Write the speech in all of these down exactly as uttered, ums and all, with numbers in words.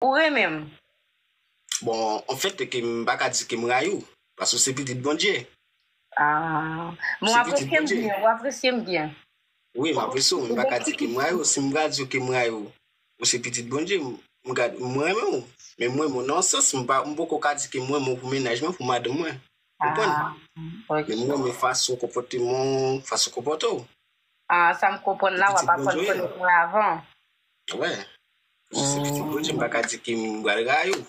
Ou renmen m? Bon, anfèt, ke m pa ka di ke m rayi w, paske w se pitit Bondye. Ah. Bon, w Se pitit apresye m Bondye. Byen, w apresye m byen. Wi, m apresye w, men m pa ka di ke m rayi w. Si m ka di w ke m rayi w, ou se pitit Bondye, m, m ka, m renmen w. Men m renmen w nan sans, m pa, m poko ka di ke m renmen w pou mennaj mwen, pou madanm mwen. Konprann? Ah, ok. Men m renmen fason konpòteman, fason konpòte w. Ah, sa m konprann la, w ap Pitit aprann Bondye. Konnen mwen avan. Wè. Se pitit Bondye, m pa ka di ke m pral rayi w.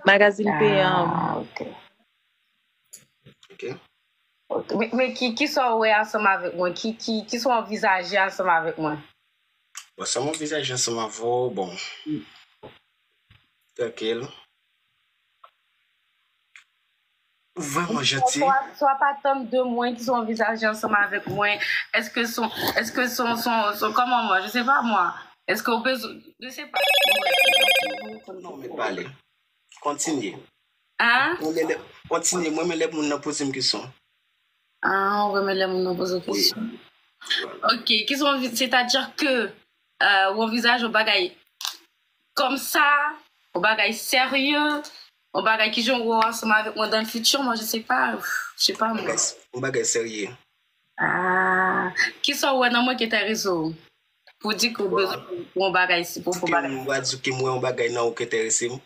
Magazine P M. Ah, ok. Ok? Ok. Men, men ki, ki sa w wè ansanm avèk mwen? Ki, ki, ki sa w anvizaje ansanm avèk mwen? Bon, sa m anvizaje ansanm avè w, bon. Trankil. Ou vrèman janti. Swa, swa pa tann de mwen ki sa w anvizaje ansanm avèk mwen. Èske son, èske son, son, son, kòman mwen, je sais pas moi. Èske w bezwen, je sais pas. Non, men pale. Kontinye. Hein? Mwen, men lè, kontinye, mwen, men lè moun nan poze m kesyon. Ah, ou renmen lè moun nan poze w kesyon. Ok, ki sa w anvi, c'est-à-dire que euh, ou anvizaje yon bagay kòmsa, yon bagay serye, yon bagay ki jan w wè w ansanm avèk mwen dans le futur, moi je sais pas, je sais pas moi. Bagay, yon bagay serye. Ah, ki sa w wè nan mwen ki enterese w? Pou di ke w bezwen yon bagay si pwofon Ke bagay. M va di ke m wè yon bagay nan ou ki enterese m.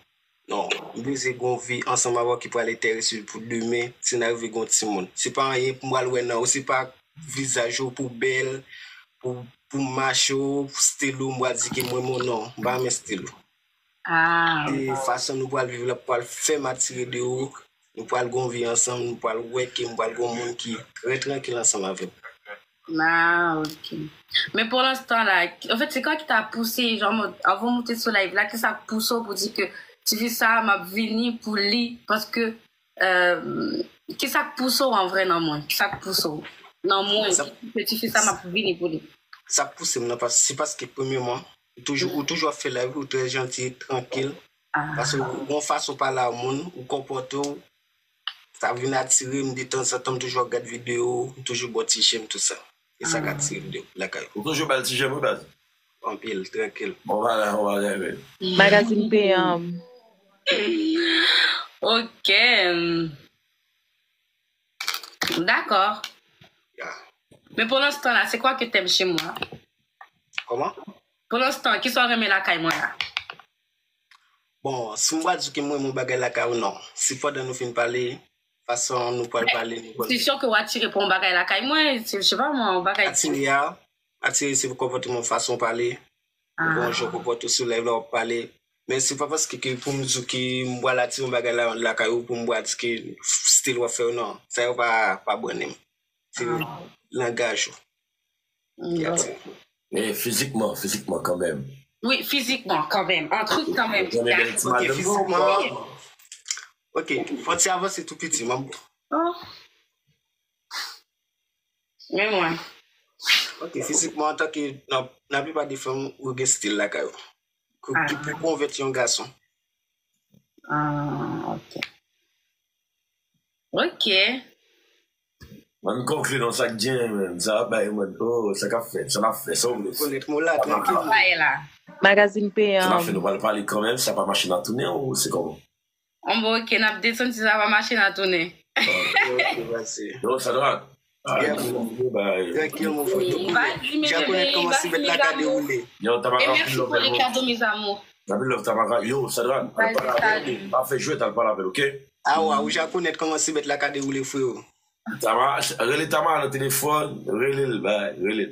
Non, m bezwen gen yon vi ansanm avè w ki pral enterese w pou demen, si n arive gen yon timoun. Se pa anyen pou m pral wè nan ou, se pa vizaj ou pou bèl, pou, pou mache w, pou stil ou, m pral di ke mwen, mwen non, m pa renmen stil ou. Ah, E fason nou pral viv la pral fè m atire de ou, nou pral gen yon vi ansanm, nou pral wè ke m pral gen yon moun ki trè trankil ansanm avè m. Ah, ok. Men pou lanstan la, anfèt, se kwa ki ta pouse, jan, avan w monte sou live la, ki sa k pouse w pou di ke tifi sa a, m ap vini pou li, paske, euh, ki sa k pouse w an vrè nan mwen? Ki sa k pouse w nan mwen? Sa- Ki ke tifi sa a, m ap vini pou li? Sa k pouse m nan, pas- se paske premyèman, ou toujou, ou toujou ap fè live, ou trè janti, trankil, Ah, paske ou gon fason pale a moun, ou konpòte w, sa vin atire m, detanzantan m toujou ap gad videyo, m toujou ba w ti jèm, tout sa. E sa k atire m de lakay ou. Ou toujou ba l ti jèm, wi, baz. Anpil, trankil. Bon bagay, bon bagay, men. Magazine P M. Ok. Dakò. Ya. Men pou lanstan la, se kwa ke tèm chez moi? Kòman? Pou lanstan, ki sa w renmen lakay mwen la? Bon, si m pral di ke m renmen yon bagay lakay ou, non. Si pandan nou fin pale, fason nou pral pale, nou pral Se sure ke w atire pou yon bagay lakay mwen, se, je sais pas moi, yon bagay. Atire a, atire se konpòteman, fason w pale. Ou gon jan w konpòte w sou live la, w ap pale. Men se pa paske ke pou m di w ke m pral atire yon bagay la, lakay ou, pou m pral di ke stil w ap fè yo, non. Sa yo pa, pa branne m. Se langaj ou ki atire. Men fizikman, fizikman kanmenm. Wi, fizikman, kanmenm. An trik kanmenm. Ou renmen bèl ti Ok, madanm fizikman. nan. Ok, fò ti avanse tou piti, manbo. Oh. Men mwen. Ok, fizikman, antanke nan, nan plipè de fanm, ou gen stil lakay ou. Ki, ki pou konvenk yon gason. Ah, ok. Ok. Mwen konkli non sa k gen, men. Sa ap bay, mwen. Oh, sa k ap fèt, sa n ap fè, sa w vle. Konèt mo la, trankil. Bay la. Magazine P M. Sa n ap fè, nou pral pale kanmenm, sa pa mache nan tounen ou se kòman? Bon, ok, n ap desann si sa pa mache nan tounen. Ok, ok, vas-y. Yo, Sadrak. Yeah, bro. Trankil, mon frè. Deja konèt kòman se mèt la ka dewoule. Yo, Tamara, Et merci pour les cadeaux, mes amours. Anpil love, Tamara. Yo, Sadrak. Vas-y, salut. Pa fè jwèt, al pale avè l, ok? Ah, ouais, ou ja konèt kòman se mèt la ka dewoule, freo. Tamara, rele Tamara nan telefòn, rele l, bay, rele l.